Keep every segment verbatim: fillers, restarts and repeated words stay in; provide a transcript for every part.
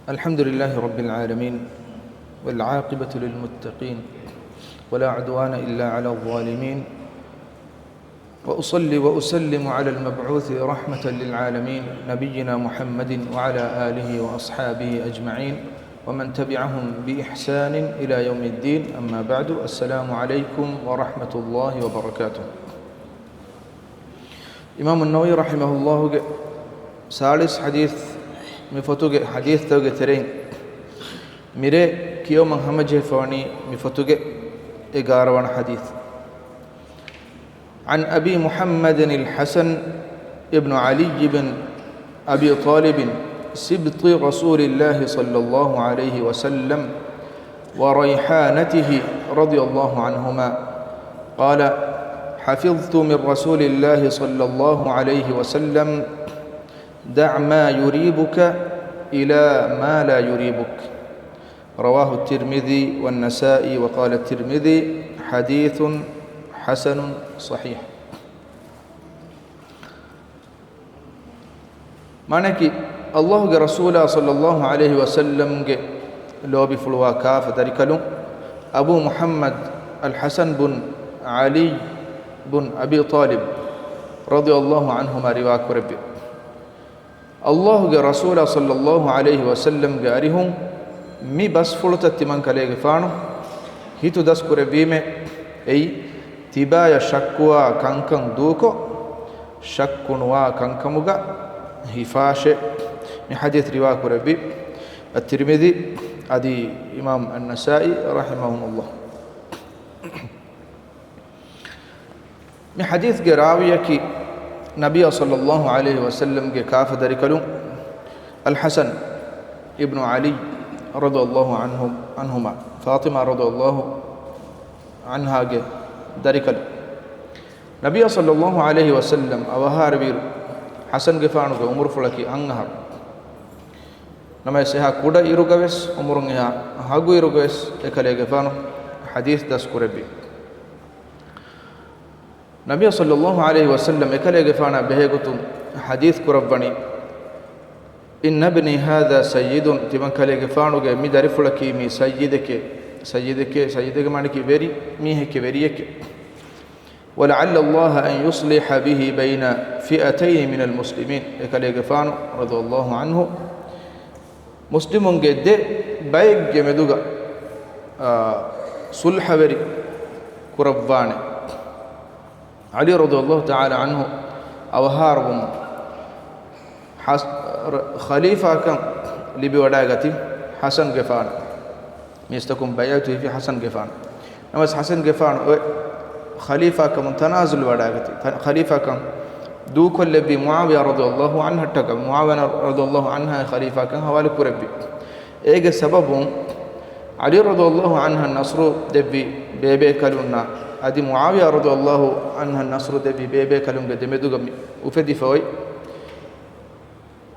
الحمد لله رب العالمين، والعاقبة للمتقين، ولا عدوان إلا على الظالمين، وأصلي وأسلم على المبعوث رحمة للعالمين، نبينا محمد وعلى آله وأصحابه أجمعين، ومن تبعهم بإحسان إلى يوم الدين، أما بعد، السلام عليكم ورحمة الله وبركاته. އިމާމު ނަވަވީ ރަޙިމަހުﷲގެ ސާޅީސް ޙަދީޘް، މި ފޮތުގެ ޙަދީޘްތަކުގެ ތެރެއިން މިރޭ ކިޔަވަމުން ހަމަޖެހިފަވަނީ މި ފޮތުގެ އެގާރަ ވަނަ ޙަދީޘް. عن أبي محمد الحسن بن علي بن أبي طالب سبط رسول الله صلى الله عليه وسلم وريحانته رضي الله عنهما قال: حفظت من رسول الله صلى الله عليه وسلم: دع ما يريبك إلى ما لا يريبك. رواه الترمذي والنسائي وقال الترمذي: حديث حسن صحيح. މާނައަކީ، ﷲގެ ރަސޫލާ ޞައްލަﷲު ޢަލައިހި ވަސައްލަމްގެ ލޯބިފުޅުވާ ކާފަ ދަރިކަލުން އަބޫ މުޙައްމަދު އަލް ޙަސަން ބުން ޢަލީ ބުން އަބީ ޠާލިބް ރަޟިޔަﷲު ޢަންހުމާ ރިވާ ކުރެއްވި. ﷲގެ ރަސޫލާ ޞައްލަﷲު ޢަލައިހި ވަސައްލަމްގެ އަރިހުން މި ބަސްފުޅުތައް ތިމަން ކަލޭގެފާނު ހިތުދަސް ކުރެއްވީމޭ، އެއީ، ތިބާޔަށް ޝައްކުވާ ކަންކަން ދޫކޮށް، ޝައްކުނުވާ ކަންކަމުގަ ހިފާށޭ. މި ޙަދީޘް ރިވާ ކުރެއްވީ އައްތިރްމިޛީ އަދި އިމާމް އައްނަސާއީ ރަޙިމަހުމުﷲ. މި ޙަދީޘްގެ ރާވީއަކީ ނަބިއްޔާ ޞައްލަﷲު ޢަލައިހި ވަސައްލަމްގެ ކާފަ ދަރިކަލުން އަލް ޙަސަން އިބްނު ޢަލީ ރަޟިޔަﷲު ޢަންހު، ޢަންހުމާ، ފާޠިމާ ރަޟިޔަﷲު ޢަންހާގެ ދަރިކަލުން. ނަބިއްޔާ ޞައްލަﷲު ޢަލައިހި ވަސައްލަމް އަވަހާރަވިއިރު، ޙަސަންގެފާނުގެ ޢުމުރުފުޅަކީ އަށް އަހަރު. ނަމަވެސް، އެހާ ކުޑަ އިރުގަވެސް، ޢުމުރުން އެހާ ހަގު އިރުގަވެސް އެކަލޭގެފާނު ޙަދީޘް ދަސްކުރެއްވި. ނަބިއްޔާ ޞައްލަﷲު ޢަލައިހި ވަސައްލަމް އެކަލޭގެފާނާ ބެހޭގޮތުން ޙަދީޘް ކުރައްވަނީ، إن ابني هذا سيد، ތިމަން ކަލޭގެފާނުގެ މި ދަރިފުޅަކީ މީ ސައްޔިދެކޭ، ސައްޔިދެކޭ، ސައްޔިދެކޭ މާނައަކީ ވެރި މީހެކޭ، ވެރިއެކޭ. ولعل الله أن يصلح به بين فئتين من المسلمين. އެކަލޭގެފާނު ރަޟިޔަﷲު ޢަންހު މުސްލިމުންގެ ދެ ބައެއްގެ މެދުގަ، އާ، ޞުލްޙަވެރި ކުރައްވާނެ. ޢަލީ ރަޟިޔަﷲު ތަޢާލާ ޢަންހު އަވަހާރަވުމުން ޙަސް-، ރ-، ޚަލީފާކަން ލިބިވަޑައިގަތީ ޙަސަންގެފާނު. މީސްތަކުން ބައިޢަތު ހިފި ޙަސަންގެފާނު. ނަމަވެސް، ޙަސަންގެފާނު އޮތް ޚަލީފާކަމުން ތަނާޒުލް ވަޑައިގަތީ. ތަ-، ޚަލީފާކަން ދޫކޮށްލެއްވީ މުޢާވިޔާ ރަޟިޔަﷲު ޢަންހަށްޓަކަ، މުޢާވިޔާ ރަޟިޔަﷲު ޢަންހާ ޚަލީފާކަން ޙަވާލު ކުރެއްވި. އޭގެ ސަބަބުން ޢަލީ ރަޟިޔަﷲު ޢަންހަށް ނަޞްރު ދެއްވި ބޭބޭކަލުންނާ އަދި މުޢާވިޔާ ރަޟިޔަﷲު ޢަންހަށް ނަޞްރު ދެއްވި ބޭބޭކަލުންގެ ދެމެދުގަ މި އުފެދިފަ އޮތް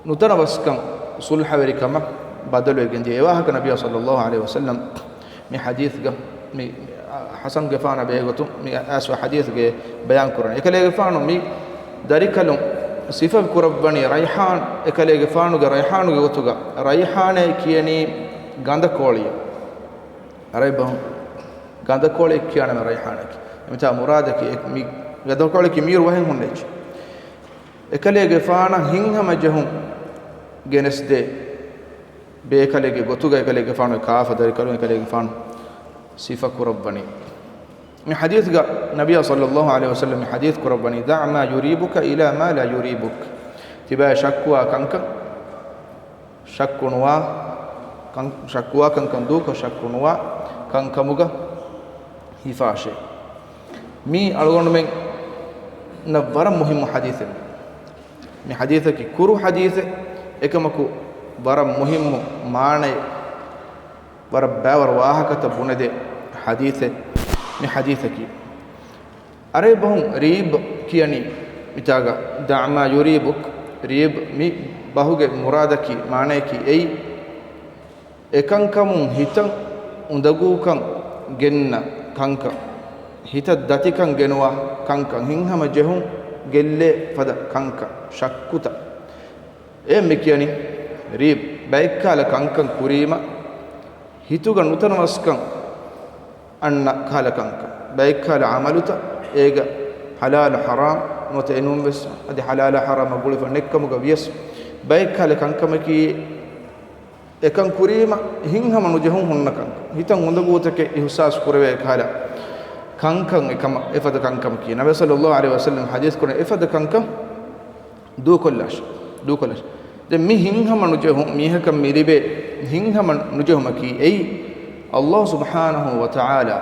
ނުތަނަވަސްކަން ޞުލްޙަވެރިކަމަށް ބަދަލުވެގެން ދިޔަ. އެވާހަކަ ނަބިއްޔާ ޞައްލަﷲު ޢަލައިހި ވަސައްލަމް މި ޙަދީޘްގަ، މި، މި، އާ، ޙަސަންގެފާނާ ބެހޭގޮތުން މި އައިސްވާ ޙަދީޘްގައި ބަޔާން ކުރަނީ. އެކަލޭގެފާނު މި ދަރިކަލުން ސިފަ ކުރައްވަނީ ރައިޙާން، އެކަލޭގެފާނުގެ ރައިޙާނުގެ ގޮތުގަ. ރައިޙާނޭ ކިޔަނީ ގަނދަކޯޅިއަށް. ޢަރަބި ބަހުން ގަނދަކޯޅި ކިޔާނަމޭ ރައިޙާނަކީ. އެމިތާ މުރާދަކީ އެ-، މި ގަނދަކޯޅިއަކީ މީރު ވަހެއް ހުންނެވިއްޖެ. އެކަލޭގެފާނަށް ހިތްހަމަޖެހުން ގެނެސްދޭ ބޭކަލެއްގެ ގޮތުގަ އެކަލޭގެފާނު އެ ކާފަ ދަރިކަލުން އެކަލޭގެފާނު ސިފަ ކުރައްވަނީ. މި ޙަދީޘްގަ ނަބިއްޔާ ޞައްލަﷲު ޢަލައިހި ވަސައްލަމް މި ޙަދީޘް ކުރައްވަނީ، دع ما يريبك إلى ما لا يريبك. ތިބާ ޝައްކުވާ ކަންކަން ޝައްކުނުވާ ކަން-، ޝައްކުވާ ކަންކަން ދޫކޮށް، ޝައްކުނުވާ ކަންކަމުގަ ހިފާށޭ. މީ އަޅުގަނޑުމެންނަށް ވަރަށް މުހިއްމު ޙަދީޘެއް. މި ޙަދީޘަކީ ކުރު ޙަދީޘެއް، އެކަމަކު ވަރަށް މުހިއްމު މާނައެއް، ވަރަށް ބައިވަރު ވާހަކަތައް ބުނެދޭ ޙަދީޘެއް މި ޙަދީޘަކީ. ޢަރަބި ބަހުން ރީބް ކިޔަނީ މިތާގަ، دع ما يريبك، ރީބް މި ބަހުގެ މުރާދަކީ، މާނަޔަކީ އެއީ، އެކަންކަމުން ހިތަށް އުނދަގޫކަން ގެންނަ ކަންކަން، ހިތަށް ދަތިކަން ގެނުވާ ކަންކަން، ހިތްހަމަ ޖެހުން ގެއްލޭ ފަދަ ކަންކަން، ޝައްކުތައް. އެ މި ކިޔަނީ ރީބް. ބައެއްކާލަ ކަންކަން ކުރީމަ، ހިތުގަ ނުތަނަވަސްކަން އަންނަ ކަހަލަ ކަންކަން. ބައެއްކާލަ ޢަމަލުތައް އޭގަ ޙަލާލު ޙަރާމް ނުވަތަ އެނޫން ވެސް އަދި ޙަލާލާ ޙަރާމާ ގުޅިފަ ނެއްކަމުގަ ވިޔަސް، ބައެއްކާލަ ކަންކަމަކީ އެކަން ކުރީމަ ހިތްހަމަ ނުޖެހުން ހުންނަ ކަންކަން. ހިތަށް އުނދަގޫތަކެއް އިޙްސާސް ކުރެވޭ ކަހަލަ ކަންކަން އެކަމަށް އެފަދަ ކަންކަމަކީ. ނަބީ ޞައްލައްލާހު ޢަލައިހި ވަސައްލަމް ޙަދީޘް ކުރަނީ އެފަދަ ކަންކަން ދޫކޮށްލާށި، ދޫކޮށްލާށި. ދެން މި ހިތްހަމަ ނުޖެހުން، މީހަކަށް މި ލިބޭ ހިތްހަމަ ނުޖެހުމަކީ އެއީ، ﷲ ސުބްޙާނަހޫ ވަތަޢާލާ،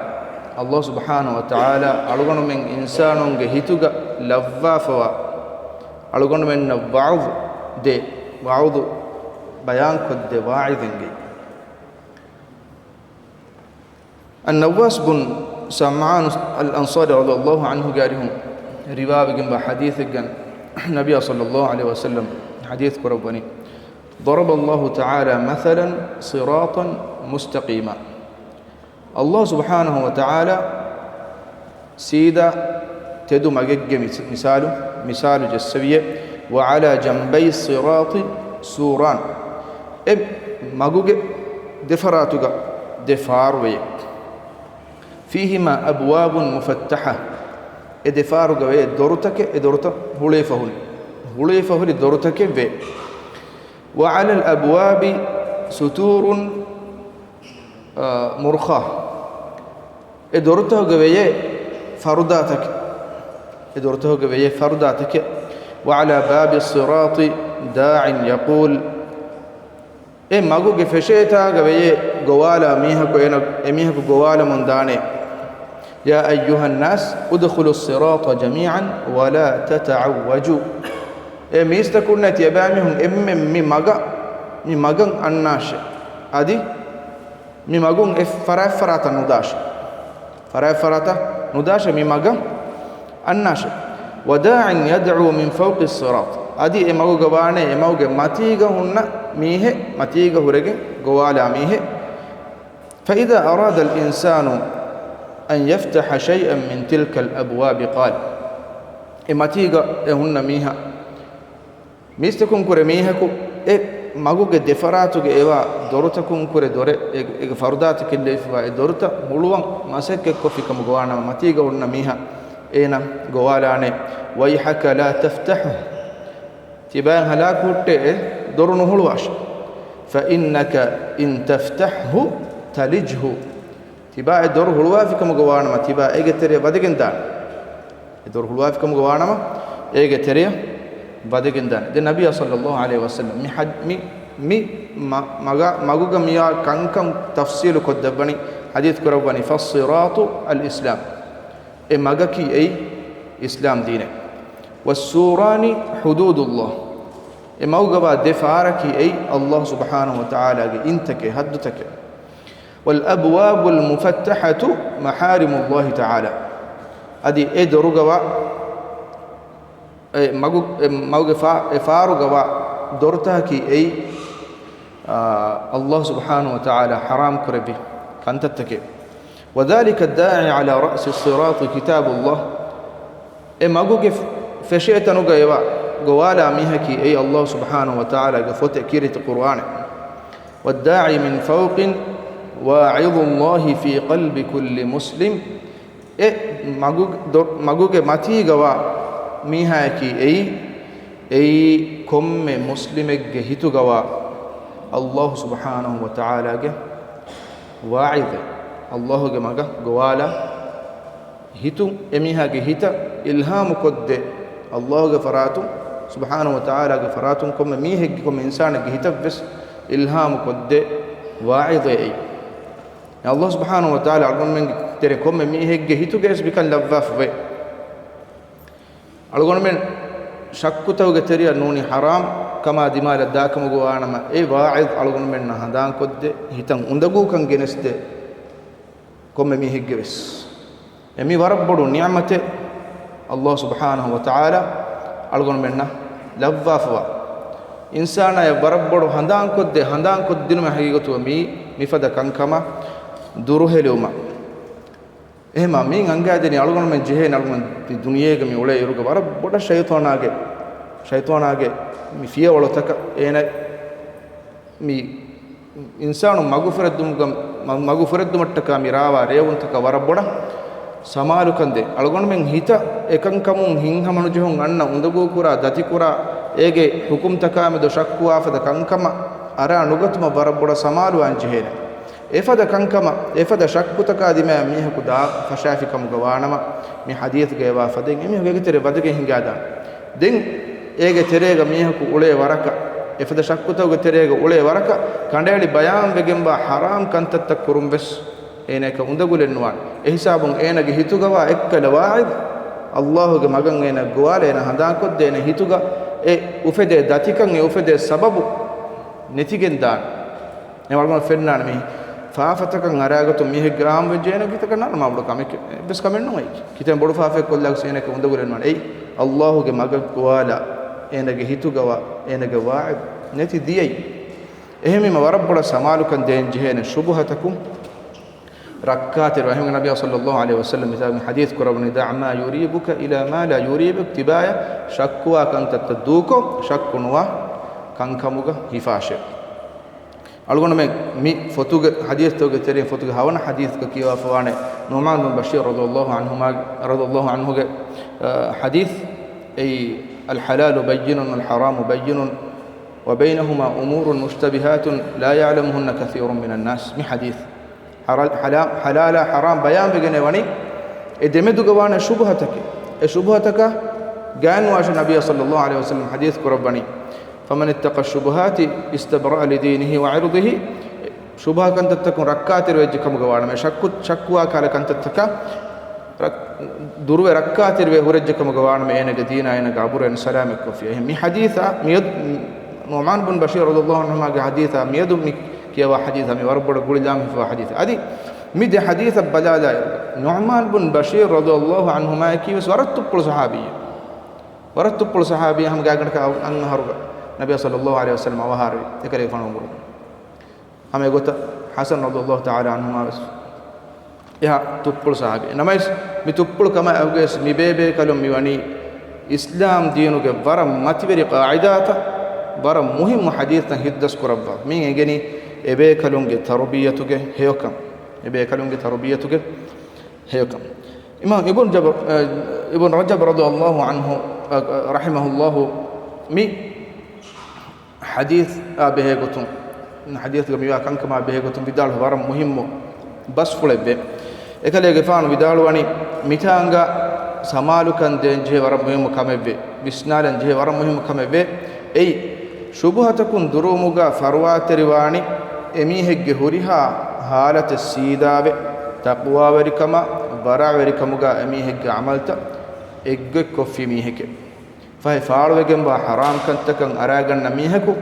ﷲ ސުބްޙާނަހޫ ވަތަޢާލާ އަޅުގަނޑުމެން އިންސާނުންގެ ހިތުގަ ލައްވާފަވާ، އަޅުގަނޑުމެންނަށް ވަޢުޡު ދޭ، ވަޢުޡު ބަޔާންކޮށްދޭ ވާޢިޡެއްގެ. އައްނަވާސް ބުން ސަމްޢާނު އަލްއަންޞާރީ ރަޟިޔަﷲ ޢަންހުގެ އަރިހުން ރިވާވެގެންވާ ޙަދީޘެއްގަން ނަބިއްޔާ ޞައްލައްލާހު ޢަލައިހި ވަސައްލަމް ޙަދީޘް ކުރައްވަނީ، ضرب الله تعالى مثلا صراطا مستقيما. ﷲ ސުބްޙާނަހޫ ވަތަޢާލާ ސީދާ ތެދު މަގެއްގެ މިސް-، މިސާލު، މިސާލު ޖެއްސެވިއޭ، وعلى جنبي الصراط سوران. އެ މަގުގެ ދެފަރާތުގަ ދެ ފާރުވެޔޭ. فيهما أبواب مفتحة. އެ ދެފާރުގަ ވެޔޭ ދޮރުތަކެއް، އެ ދޮރުތައް ހުޅުވިފަ ހުރި، ހުޅުވިފަ ހުރި ދޮރުތަކެއް ވޭ. وعلى الأبواب ستور، އާ، مرخاة. އެ ދޮރުތަކުގަ ވެޔޭ ފަރުދާތަކެއް. އެ ދޮރުތަކުގަ ވެޔޭ ފަރުދާތަކެއް. وعلى باب الصراط داع يقول. އެ މަގުގެ ފެށޭތާގަ ވެޔޭ ގޮވާލާ މީހަކު، އޭނަ އެމީހަކު ގޮވާލަމުން ދާނެ، يا أيها الناس ادخلوا الصراط جميعا ولا تتعوجوا. އޭ މީސްތަކުންނޭ، ތިޔަބައިމީހުން އެންމެން މި މަގަށް، މި މަގަށް އަންނާށޭ. އަދި މި މަގުން އެ ފަރާތްފަރާތަށް ނުދާށޭ. ފަރާތްފަރާތަށް ނުދާށޭ، މި މަގަށް އަންނާށޭ. وداع يدعو من فوق الصراط. އަދި އެ މަގުގަ ވާނެ، އެ މަގުގެ މަތީގަ ހުންނަ މީހެއް، މަތީގަ ހުރެގެން ގޮވާލާ މީހެއް. فإذا أراد الإنسان أن يفتح شيئا من تلك الأبواب قال. އެ މަތީގަ އެ ހުންނަ މީހާ، މީސްތަކުން ކުރެ މީހަކު އެ މަގުގެ ދެފަރާތުގެ އެވާ ދޮރުތަކުން ކުރެ ދޮރެއް، އެ، އޭގެ ފަރުދާތަކެއް ލެވިފަވާ އެ ދޮރުތައް ހުޅުވަން މަސައްކަތްކޮށްފިކަމުގަ ވާނަމަ، މަތީގަ ހުންނަ މީހާ އޭނަ ގޮވާލާނެ، ويحك لا تفتحه. ތިބާއިން ހަލާކު ހުއްޓޭ، އެ ދޮރު ނުހުޅުވާށޭ. فإنك إن تفتحه تلجه. ތިބާ އެ ދޮރު ހުޅުވާފިކަމުގަ ވާނަމަ، ތިބާ އޭގެ ތެރެއަށް ވަދެގެން ދާނެ. އެ ދޮރު ހުޅުވާފިކަމުގަ ވާނަމަ، އޭގެ ތެރެއަށް ވަދެގެން ދާނެ. ދެން ނަބިއްޔާ ޞައްލައްލާހު ޢަލައިހި ވަސައްލަމް މި ޙަދީ-، މި، މި، މި މަ-، މަގަ-، މަގުގަ މިވާ ކަންކަން ތަފްޞީލު ކޮށްދެއްވަނީ، ޙަދީޘް ކުރައްވަނީ، فالصراط الإسلام. އެ މަގަކީ އެއީ އިސްލާމް ދީނެއް. والسوران حدود الله. އެ މަގުގަވާ ދެ ފާރަކީ އެއީ ﷲ ސުބްޙާނަހޫ ވަތަޢާލާގެ އިންތަކެއް، ޙައްދުތަކެއް. والأبواب المفتحة محارم الله تعالى. އަދި އެ ދޮރުގަވާ، އެ މަގު-، އެ މަގުގެ ފާ-، އެ ފާރުގަވާ ދޮރުތަކަކީ އެއީ، އާ، ﷲ ސުބްޙާނަހޫ ވަތަޢާލާ ޙަރާމް ކުރެއްވި ކަންތައްތަކެއް. وذلك الداعي على رأس الصراط كتاب الله. އެ މަގުގެ ފެށޭ ތަނުގަ އެވާ ގޮވާލާ މީހަކީ އެއީ ﷲ ސުބްޙާނަހޫ ވަތަޢާލާގެ ފޮތެއް، ކީރިތި ޤުރުއާނެއް. والداعي من فوق واعظ الله في قلب كل مسلم. އެ މަގު-، ދޮ-، މަގުގެ މަތީގަވާ މީހާޔަކީ އެއީ، އެއީ ކޮންމެ މުސްލިމެއްގެ ހިތުގަވާ ﷲ ސުބްޙާނަހޫ ވަތަޢާލާގެ ވާޢިޡެއް، ﷲގެ މަގަށް ގޮވާލާ ހިތުން، އެމީހާގެ ހިތަށް އިލްހާމު ކޮށްދޭ، ﷲގެ ފަރާތުން، ސުބްޙާނަހޫ ވަތަޢާލާގެ ފަރާތުން ކޮންމެ މީހެއްގެ، ކޮންމެ އިންސާނެއްގެ ހިތަށްވެސް އިލްހާމު ކޮށްދޭ ވާޢިޡެއް އެއީ. ﷲ ސުބްޙާނަހޫ ވަތަޢާލާ އަޅުގަނޑުމެންގެ ތެރެ ކޮންމެ މީހެއްގެ ހިތުގައިވެސް މިކަން ލައްވާފަވޭ. އަޅުގަނޑުމެން ޝައްކުތަކުގެ ތެރެއަށް ނޫނީ ޙަރާމް ކަމާ ދިމާލަށް ދާކަމުގަ ވާނަމަ، އެ ވާޢިޡް އަޅުގަނޑުމެންނަށް ހަނދާންކޮށްދޭ، ހިތަށް އުނދަގޫކަން ގެނެސްދޭ ކޮންމެ މީހެއްގެވެސް. އެ މީ ވަރަށް ބޮޑު ނިޢުމަތެއް ﷲ ސުބްޙާނަހޫ ވަތަޢާލާ އަޅުގަނޑުމެންނަށް ލައްވާފަވާ. އިންސާނާޔަށް ވަރަށް ބޮޑު ހަނދާންކޮށްދޭ، ހަނދާންކޮށްދިނުމެއް ހަގީގަތުގަ މީ މިފަދަ ކަންކަމާ ދުރުހެލިވުމަށް. އެހެމާ މީން އަންގާދެނީ އަޅުގަނޑުމެން ޖެހޭނެ އަޅުގަނޑު ދުނިޔޭގަ މި އުޅޭ އިރުގަ ވަރަށް ބޮޑަށް ޝައިޠާނާގެ، ޝައިޠާނާގެ މި ފިޔަވަޅުތަކަށް އޭނަ މި އިންސާނު މަގުފުރެއްދުމުގަ-، މަ-، މަގުފުރެއްދުމަށްޓަކާ މި ރާވާ ރޭވުންތަކަށް ވަރަށް ބޮޑަށް ސަމާލުކަން ދޭ. އަޅުގަނޑުމެން ހިތަށް އެކަންކަމުން ހިތްހަމަނުޖެހުން އަންނަ އުނދަގޫކުރާ، ދަތިކުރާ، އޭގެ ޙުކުމްތަކާމެދު ޝައްކުވާ ފަދަ ކަންކަމަށް އަރާ ނުގަތުމަށް ވަރަށް ބޮޑަށް ސަމާލުވާން ޖެހޭނެ. އެފަދަ ކަންކަމަށް، އެފަދަ ޝައްކުތަކާ ދިމާއަށް މީހަކު ދާ ފަށާފިކަމުގަ ވާނަމަ، މި ޙަދީޘްގައިވާ ފަދައިން އެމީހަކު އޭގެ ތެރެއަށް ވަދެގެން ހިނގާދާނެ. ދެން އޭގެ ތެރޭގަ މީހަކު އުޅޭ ވަރަކަށް، އެފަދަ ޝައްކުތަކުގެ ތެރޭގަ އުޅޭ ވަރަކަށް، ކަނޑައެޅި ބަޔާންވެގެންވާ ޙަރާމް ކަންތައްތައް ކުރުން ވެސް އޭނައަކަށް އުނދަގުލެއް ނުވާނެ. އެހިސާބުން އޭނަގެ ހިތުގަވާ އެއްކަލަ ވާޢިޒް، އައްލާހުގެ މަގަށް އޭނަ ގޮވާލަ އޭނަ ހަނދާންކޮށްދޭނެ ހިތުގަ އެ އުފެދޭ ދަތިކަން، އެ އުފެދޭ ސަބަބު ނެތިގެން ދާނެ. އެ އަޅުގަނޑު ފެންނާނެ މީ ފާފަތަކަށް އަރާގަތުން މީހެއްގެ އާންމުވެއްޖެ އޭނަ ކިތައް ނަރު މާބޮޑު ކަމެއް އެއްވެސް ކަމެއް ނޫން. އެއީ ކިތައް ބޮޑު ފާފައެއް ކޮށްލާ ވެސް އޭނައަކަށް އުނދަގުލެއް ނުވާނެ. އެއީ އައްލާހުގެ މަގަށް ގޮވާލާ އޭނަގެ ހިތުގަވާ އޭނަގެ ވާޢިޒް ނެތި ދިޔައީ. އެހެންވީމަ ވަރަށް ބޮޑަށް ސަމާލުކަން ދޭން ޖެހޭނެ ޝުބުހަތަކުން ރައްކާތެރި. އެހެންވީމަ ނަބިއްޔާ ޞައްލައްލާހު ޢަލައިހި ވަސައްލަމް މިތާގެ ޙަދީޘް ކުރައްވަނީ، "دع ما يريبك إلى ما لا يريبك." ތިބާޔަށް ޝައްކުވާ ކަންތައްތައް ދޫކޮށް، ޝައްކު ނުވާ ކަންކަމުގަ ހިފާށޭ. އަޅުގަނޑުމެން މި ފޮތުގެ ޙަދީޘްތަކުގެ ތެރެއިން ފޮތުގެ ހަވަނަ ޙަދީޘްގަ ކިޔަވާފަވާނެ ނުޢުމާން ބިން ބަޝީރް ރަޟިޔައްލާހު ޢަންހުމާ، ރަޟިޔައްލާހު ޢަންހުގެ، އަ، ޙަދީޘް. އެއީ، "الحلال بين والحرام بين وبينهما أمور مشتبهات لا يعلمهن كثير من الناس." މި ޙަދީޘް. ޙަރ-، ޙަލާ-، ޙަލާލާ ޙަރާމް ބަޔާންވެގެނެވަނީ އެ ދެމެދުގަ ވާނެ ޝުބުހަތަކެއް. އެ ޝުބުހަތަކަށް ގާތްނުވާށޭ ނަބިއްޔާ ޞައްލައްލާހު ޢަލައިހި ވަސައްލަމް ޙަދީޘް ކުރައްވަނީ، "فمن اتقى الشبهات استبرأ لدينه وعرضه." ޝުބުހަ ކަންތައްތަކުން ރައްކާތެރިވެއްޖެ ކަމުގަ ވާނަމަ، ޝައްކު، ޝައްކުވާ ކަހަލަ ކަންތައްތަކަށް ރައް-، ދުރުވެ ރައްކާތެރިވެ ހުރެއްޖެ ކަމުގަ ވާނަމަ، އޭނަގެ ދީނާ އޭނަގެ އަބުރު އޭނަ ސަލާމަތްކޮށްފި. އެހެން މި ޙަދީޘާ މިއަދު ނުޢުމާން ބިން ބަޝީރް ރަޟިޔައްލާހު ޢަންހުމާގެ ޙަދީޘާ މިއަދު މި ކިޔަވާ ޙަދީޘާ މި ވަރަށް ބޮޑަށް ގުޅިލާމެހިފަވާ ޙަދީޘެއް. އަދި މި ދެ ޙަދީޘަށް ބަލާލާއިރު، ނުޢުމާން ބިން ބަޝީރް ރަޟިޔައްލާހު ޢަންހުމާއަކީ ވެސް ވަރަށް ތުއްޕުޅު ޞަޙާބީއެއް. ވަރަށް ތުއްޕުޅު ޞަޙާބީ. ހަމަ ގާތްގަނޑަކަށް އަން-، އަންހަރުގަ ނަބިއްޔާ ޞައްލައްލާހު ޢަލައިހި ވަސައްލަމް އަވަހާރަވި އެކަލޭގެފާނު އުމުރުން. ހަމަ އެގޮތަށް ޙަސަން ރަޟިޔައްލާހު ތަޢާލާ ޢަންހުމާ ވެސް އެހާ ތުއްޕުޅު ޞަޙާބީ. ނަމަވެސް މި ތުއްޕުޅު ކަމާ އެކުގައި ވެސް މި ބޭބޭކަލުން މި ވަނީ އިސްލާމް ދީނުގެ ވަރަށް މަތިވެރި ޤާޢިދާތައް، ވަރަށް މުހިއްމު ޙަދީޘްތައް ހިތްދަސް ކުރައްވާ. މިއިން އެނގެނީ އެބޭކަލުންގެ ތަރުބިއްޔަތުގެ ހެޔޮކަން. އެބޭކަލުންގެ ތަރުބިއްޔަތުގެ ހެޔޮކަން. އިމާމް އިބްނު ޖަބް-، އަ، އިބްނު ރަޖަބް ރަޟިޔައްލާހު ޢަންހު، އަ، އަ، ރަޙިމަހުﷲ މި ޙަދީޘާ ބެހޭގޮތުން، ޙަދީޘްގަ މިވާ ކަންކަމާ ބެހޭގޮތުން ވިދާޅު ވަރަށް މުހިއްމު ބަސްފުޅެއްވޭ. އެކަލޭގެފާނު ވިދާޅުވަނީ، މިތާނގަ ސަމާލުކަން ދޭން ޖެހޭ ވަރަށް މުހިއްމު ކަމެއްވޭ، ވިސްނާލަން ޖެހޭ ވަރަށް މުހިއްމު ކަމެއްވޭ. އެއީ، ޝުބުހަތަކުން ދުރުވުމުގަ ފަރުވާތެރިވާނީ އެމީހެއްގެ ހުރިހާ ޙާލަތެއް ސީދާވެ، ތަޤްވާވެރިކަމާ ވަރަޢުވެރިކަމުގަ އެމީހެއްގެ ޢަމަލްތައް އެއްގޮތްކޮށްފި މީހެކޭ. ފަހެ ފާޅުވެގެންވާ ޙަރާމް ކަންތަކަށް އަރާގަންނަ މީހަކު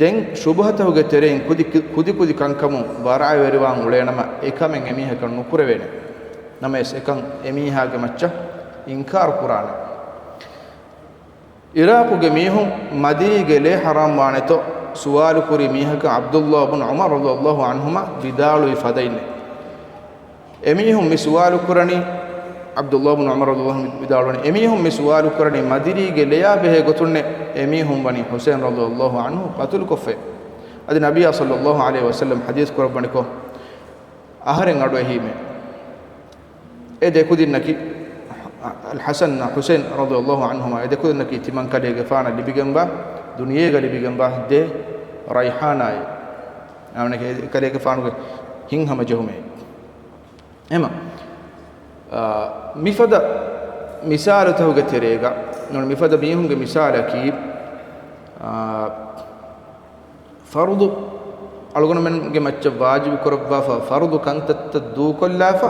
ދެން ޝުބުހަތަކުގެ ތެރެއިން ކުދި، ކުދި ކުދި ކަންކަމުން ވަރަޢުވެރިވާން އުޅޭނަމަ، އެކަމެއް އެމީހަކަށް ނުކުރެވޭނެ. ނަމަވެސް އެކަން އެމީހާގެ މައްޗަށް އިންކާރު ކުރާނެ. އިރާޤުގެ މީހުން މަދިރީގެ ލޭ ޙަރާމް ވާނެތޯ ސުވާލު ކުރި މީހަކަށް ޢަބްދުﷲ ބުން ޢުމަރު ރަޟިޔަﷲ ޢަންހުމާ ވިދާޅުވި ފަދައިންނޭ. އެމީހުން މި ސުވާލު ކުރަނީ، ޢަބްދުﷲ ބުން ޢުމަރު ރަޟިޔަﷲ ޢަންހު ވިދާޅުވަނީ، އެމީހުން މި ސުވާލު ކުރަނީ މަދިރީގެ ލެޔާ ބެހޭ ގޮތުންނޭ، އެމީހުން ވަނީ ޙުސައިން ރަޟިޔަﷲ ޢަންހު ޤަތުލުކޮށްފައި. އަދި ނަބިއްޔާ ޞައްލައްލާހު ޢަލައިހި ވަސައްލަމް ޙަދީޘް ކުރައްވަނިކޮށް، އަހަރެން އަޑު އެހީމޭ. އެ ދެކުދިންނަކީ، އަލް ޙަސަން ޙުސައިން ރަޟިޔަﷲ ޢަންހުމާ، އެ ދެކުދިންނަކީ ތިމަން ކަލޭގެފާނަށް ލިބިގެންވާ، ދުނިޔޭގަ ލިބިގެންވާ ދެ ރައިޙާނާއެއް. އަވަނަކީ އެ ކަލޭގެފާނުގެ ހިތްހަމަޖެހުމެއް. އެހެމަ، އާ، މިފަދަ މިސާލުތަކުގެ ތެރޭގަ، ނޫނީ މިފަދަ މީހުންގެ މިސާލަކީ، އާ، ފަރުޟު އަޅުގަނޑުމެންގެ މައްޗަށް ވާޖިބު ކުރައްވާފަ، ފަރުޟު ކަންތައްތައް ދޫކޮށްލާފަ،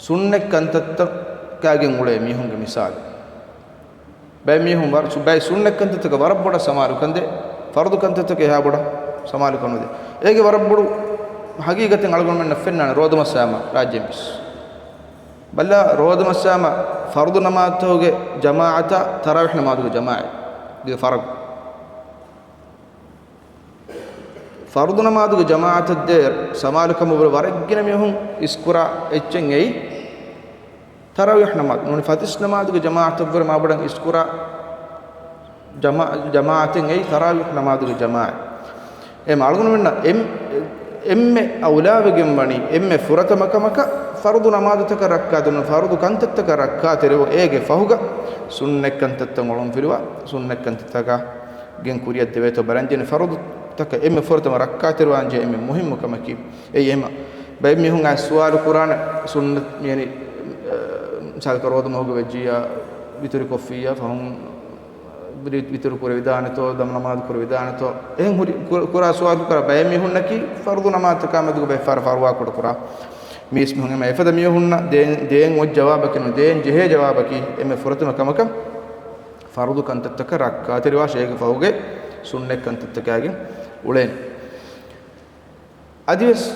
ސުންނަތް ކަންތައްތަކާގެން އުޅޭ މީހުންގެ މިސާލު. ބައެއް މީހުން ވަރަށް ސު-، ބައެއް ސުންނަތް ކަންތައްތަކަށް ވަރަށް ބޮޑަށް ސަމާލުކަން ދޭ، ފަރުޟު ކަންތައްތަކަށް އެހާ ބޮޑަށް ސަމާލުކަން ނުދޭ. އޭގެ ވަރަށް ބޮޑު ހަގީގަތެއް އަޅުގަނޑުމެންނަށް ފެންނާނެ ރޯދަމައްސަވާމަ ރާއްޖޭން ވެސް. ބައްލާ ރޯދަމައްސަވާމަ ފަރުޟު ނަމާދުތަކުގެ ޖަމާޢަތާ ތަރާވީޙް ނަމާދުގެ ޖަމާޢަތް ދިގަ ފަރަގު. ފަރުޟު ނަމާދުގެ ޖަމާޢަތަށް ދޭ ސަމާލުކަމަށްވުރެ ވަރަށް ގިނަ މީހުން އިސްކުރާ އެއްޗެއް އެއީ ތަރާވީޙް ނަމާދު. ނޫނީ ފަތިސް ނަމާދުގެ ޖަމާޢަތަށްވުރެ މާބޮޑަށް އިސްކުރާ ޖަމާ-، ޖަމާޢަތެއް އެއީ ތަރާވީޙް ނަމާދުގެ ޖަމާޢަތް. އެ އަޅުގަނޑުމެންނަށް އެން-، އެންމެ އައުލާވެގެން ވަނީ، އެންމެ ފުރަތަމަ ކަމަކަށް ފަރުޟު ނަމާދުތަކަށް ރައްކާތެރިވުން، ފަރުޟު ކަންތައްތަކަށް ރައްކާތެރިވުން، އޭގެ ފަހުގަ ސުންނަތް ކަންތައްތައް އޮޅުންފިލުވާ، ސުންނަތް ކަންތައްތަކާ ގެން ކުރިއަށް ދެވޭތޯ ބަލަންޖެހޭނެ. ފަރުޟުތަކަށް އެންމެ ފުރަތަމަ ރައްކާތެރިވާންޖެހޭ އެންމެ މުހިއްމު ކަމަކީ. އެއީ އެހެން ބައެއް މީހުން އައިސް ސުވާލު ކުރާނެ، ސުންނަތް މިޔަނި، އަ، މިސާލަކަށް ރޯދަ މަހުގަ ވެއްޖިއްޔާ ވިތުރި ކޮށްފިއްޔާ ފަހުން ވި-، ވިތުރު ކުރެވިދާނެތޯ، ދަމު ނަމާދު ކުރެވިދާނެތޯ؟ އެހެން ހުރި ކުރ-، ކުރާ ސުވާލު ކުރާ ބައެއް މީހުންނަކީ ފަރުޟު ނަމާދުތަކާ މެދުގަ ބައެއް ފަހަރަށް ފަރުވާ ކުޑަކުރާ މީސްމީހުން. އެމަ އެފަދަ މީހުންނަށް ދޭން، ދޭން އޮތް ޖަވާބަކީ ނޫން، ދޭން ޖެހޭ ޖަވާބަކީ އެންމެ ފުރަތަމަ ކަމަކަށް ފަރުޟު ކަންތައްތަކަށް ރައްކާތެރިވާށޭ، އޭގެ ފަހުގައި ސުންނަތް ކަންތައްތަކާގެން އުޅޭނެ. އަދިވެސް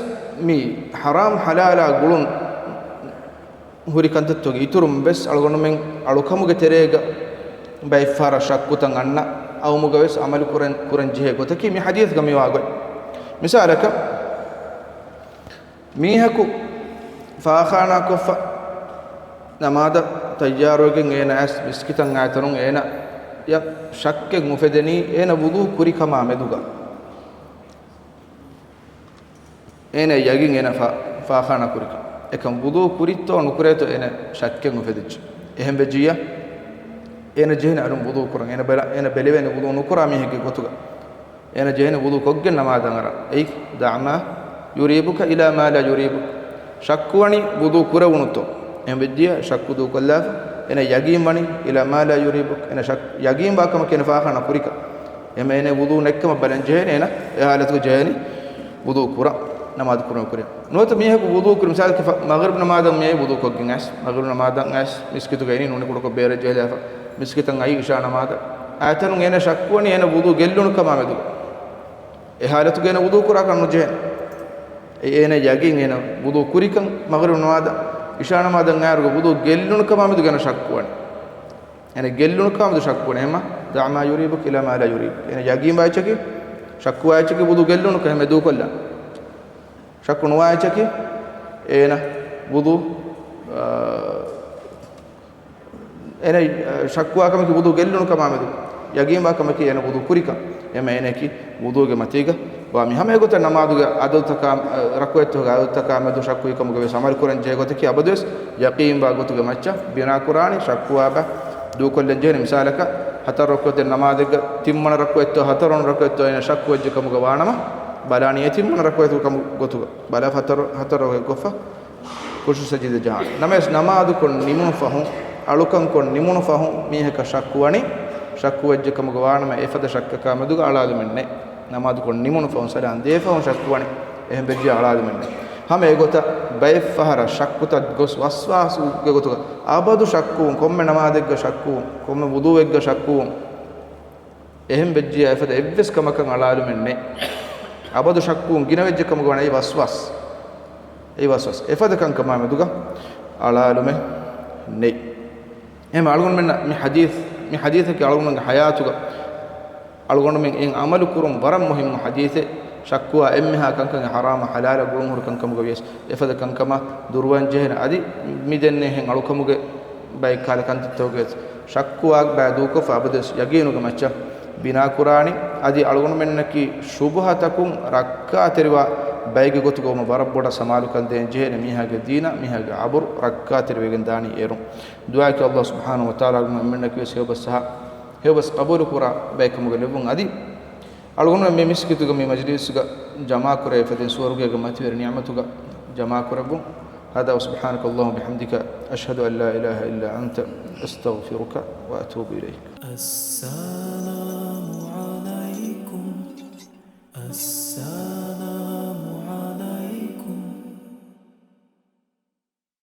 މި ޙަރާމް ޙަލާލާ ގުޅުން ހުރި ކަންތައްތަކުގެ އިތުރުން ވެސް އަޅުގަނޑުމެން އަޅުކަމުގެ ތެރޭގަ ބައެއްފަހަރަށް ޝައްކުތައް އަންނަ އައުމުގަ ވެސް ޢަމަލު ކުރަން، ކުރަން ޖެހޭ ގޮތަކީ މި ޙަދީޘްގަ މިވާ ގޮތް. މިސާލަކަށް، މީހަކު ފާޚާނާ ކޮށްފަ ނަމާދަށް ތައްޔާރުވެގެން އޭނަ އައިސް މިސްކިތަށް އައިތަނުން އޭނަޔަށް ޝައްކެއް އުފެދެނީ އޭނަ ވުޟޫ ކުރި ކަމާ މެދުގަ. އޭނަ ޔަގީން އޭނަ ފާ-، ފާޚާނާ ކުރިކަން. އެކަން ވުޟޫ ކުރިތޯ ނުކުރޭތޯ އޭނަ ޝައްކެއް އުފެދިއްޖެ. އެހެން ވެއްޖިއްޔާ އޭނަ ޖެހޭނެ އަލުން ވުޟޫ ކުރަން. އޭނަ ބެލަ-، އޭނަ ބެލެވޭނެ ވުޟޫ ނުކުރާ މީހެއްގެ ގޮތުގަ. އޭނަ ޖެހޭނެ ވުޟޫ ކޮށްގެން ނަމާދަށް އަރާ. އެއީ، دع ما يريبك إلى ما لا يريبك. ޝައްކުވަނީ ވުޟޫ ކުރެވުނުތޯ. އެހެން ވެއްޖިއްޔާ ޝައްކު ދޫކޮށްލާފަ. އޭނަ ޔަގީން ވަނީ إلى ما لا يريبك. އޭނަ ޝައް-، ޔަގީން ވާ ކަމަކީ އޭނަ ފާޚާނާ ކުރިކަން. އެހެން އޭނަ ވުޟޫ ނެތްކަމަށް ބަލަން ޖެހޭނެ އޭނަ އެ ހާލަތުގަ ޖެހޭނީ ވުޟޫ ކުރަން، ނަމާދު ކުރުމަށް ކުރިން. ނުވަތަ މީހަކު ވުޟޫ ކުރި، މިސާލަކަށް ފަ-، މަޣްރިބް ނަމާދަށް މިއައީ ވުޟޫ ކޮށްގެން އައިސް، މަޣްރިބް ނަމާދަށް އައިސް، މިސްކިތުގަ އިނީ ނޫނީ ކުޑަކޮށް ބޭރަށް ޖެހިލާފަ، މިސްކިތަށް އައީ އިޝާ ނަމާދަށް. އައިތަނުން އޭނަ ޝައްކުވަނީ އޭނަ ވުޟޫ ގެއްލުނު ކަމާ މެދު. އެ ހާލަތުގަ އޭނަ ވުޟޫ ކުރާކަށް ނުޖެހޭނެ. އެ އޭނަ ޔަގީން އޭނަ ވުޟޫ ކުރިކަން، މަޣްރިބް ނަމާދަށް، އިޝާ ނަމާދަށް އައިއިރުގަ ވުޟޫ ގެއްލުނު ކަމާ މެދުގަ އޭނަ ޝައްކުވަނީ. އޭނަ ގެއްލުނު ކަމާ މެދު ޝައްކުވަނީ. އެހެންމަ، دع ما يريبك إلى ما لا يريبك. އޭނަ ޔަގީން ވާ އެއްޗަކީ، ޝައްކުވާ އެއްޗަކީ ވުޟޫ ގެއްލުނު ކަމާ މެދު ކޮށްލާ. ޝައްކު ނުވާ އެއްޗަކީ އޭނަ ވުޟޫ، އާ، އޭނަ، އާ، ޝައްކުވާ ކަމަކީ ވުޟޫ ގެއްލުނު ކަމާ މެދު، ޔަގީންވާ ކަމަކީ އޭނަ ވުޟޫ ކުރިކަން. އެހެންމަ އޭނައަކީ ވުޟޫގެ މަތީގަ ވާ މީހެއް. ހަމަ އެގޮތަށް ނަމާދުގެ އަދަދުތަކާ، އާ، ރަކުޢަތްތަކުގެ އަދަދުތަކާ މެދު ޝައްކުވި ކަމުގަ ވެސް ޢަމަލު ކުރަން ޖެހޭ ގޮތަކީ އަބަދުވެސް ޔަޤީންވާ ގޮތުގެ މައްޗަށް ބިނާކުރާނީ. ޝައްކުވާ ބަ ދޫކޮށްލަން ޖެހޭނެ. މިސާލަކަށް، ހަތަރު ރަކުޢަތެއް ނަމާދެއްގަ ތިންވަނަ ރަކުޢަތްތޯ ހަތަރުވަނަ ރަކުޢަތްތޯ އޭނަ ޝައްކުވެއްޖެ ކަމުގަ ވާނަމަ، ބަލާނީ އެ ތިންވަނަ ރަކުޢަތު ކަމު ގޮތުގަ. ބަލާ ހަތަރު، ހަތަރު ރަކުޢަތް ކޮށްފަ ކުށު ސަޖިދަ ޖަހާނެ. ނަމަވެސް ނަމާދުކޮށް ނިމުނު ފަހުން، އަޅުކަންކޮށް ނިމުނު ފަހުން މީހަކަށް ޝައްކުވަނީ، ޝައްކުވެއްޖެ ކަމުގަ ވާނަމަ އެފަދަ ޝައްކަކާ މެދުގަ އަޅާލުމެއް ނެތް. ނަމާދުކޮށް ނިމުނު ފަހުން ސަލާން ދޭ ފަހުން ޝައްކުވަނީ، އެހެން ވެއްޖެ އަޅާލުމެއް ނެތް. ހަމަ އެގޮތަށް ބައެއްފަހަރަށް ޝައްކުތައް ގޮސް ވަސްވާސްގެ ގޮތުގަ އަބަދު ޝައްކުވުން، ކޮންމެ ނަމާދެއްގަ ޝައްކުވުން، ކޮންމެ ވުޟޫއެއްގަ ޝައްކުވުން، އެހެން ވެއްޖިއްޔާ އެފަދަ އެއްވެސް ކަމަކަށް އަޅާލުމެއް ނެތް. އަބަދު ޝައްކުވުން ގިނަވެއްޖެ ކަމުގަ ވާނެ އެއީ ވަސްވާސް. އެއީ ވަސްވާސް. އެފަދަ ކަންކަމާ މެދުގަ އަޅާލުމެއް ނެތް. އެހެން އަޅުގަނޑުމެންނަށް މި ޙަދީޘް، މި ޙަދީޘަކީ އަޅުގަނޑުމެންގެ ޙަޔާތުގަ އަޅުގަނޑުމެން އެއިން ޢަމަލު ކުރުން ވަރަށް މުހިއްމު ޙަދީޘެއް. ޝައްކުވާ އެންމެހާ ކަންކަން ޙަރާމާ ޙަލާލާ ގުޅުން ހުރި ކަންކަމުގަ ވިޔަސް އެފަދަ ކަންކަމާ ދުރުވަން ޖެހޭނެ. އަދި މި ދެންނެވިހެން އަޅުކަމުގެ ބައެއް ކަހަލަ ކަންތައްތަކުގައި ޝައްކުވާ ބައި ދޫކޮށްފަ އަބަދުވެސް ޔަގީނުގެ މައްޗަށް ބިނާކުރާނީ. އަދި އަޅުގަނޑުމެންނަކީ ޝުބުހަތަކުން ރައްކާތެރިވާ ބައެއްގެ ގޮތުގަ ވުމަށް ވަރަށް ބޮޑަށް ސަމާލުކަން ދޭން ޖެހޭނެ. މީހާގެ ދީނާ މީހާގެ އަބުރު ރައްކާތެރިވެގެން ދާނީ އޭރުން. ދުޢާއަކީ ﷲ ސުބްޙާނަހޫ ވަތަޢާލާ އަޅުގަނޑުމެންނަކީ ވެސް ހެޔޮބަސް ސަހާ، ހެޔޮބަސް ޤަބޫލުކުރާ ބައެއްކަމުގަ ލެއްވުން. އަދި އަޅުގަނޑުމެން މި މިސްކިތުގަ މި މަޖިލީސުގަ ޖަމާކުރެވި އެފަދައިން ސުވަރުގޭގެ މަތިވެރި ނިޢުމަތުގަ ޖަމާކުރެއްވުން. هذا وسبحانك اللهم وبحمدك، أشهد أن لا إله إلا أنت، أستغفرك وأتوب إليك.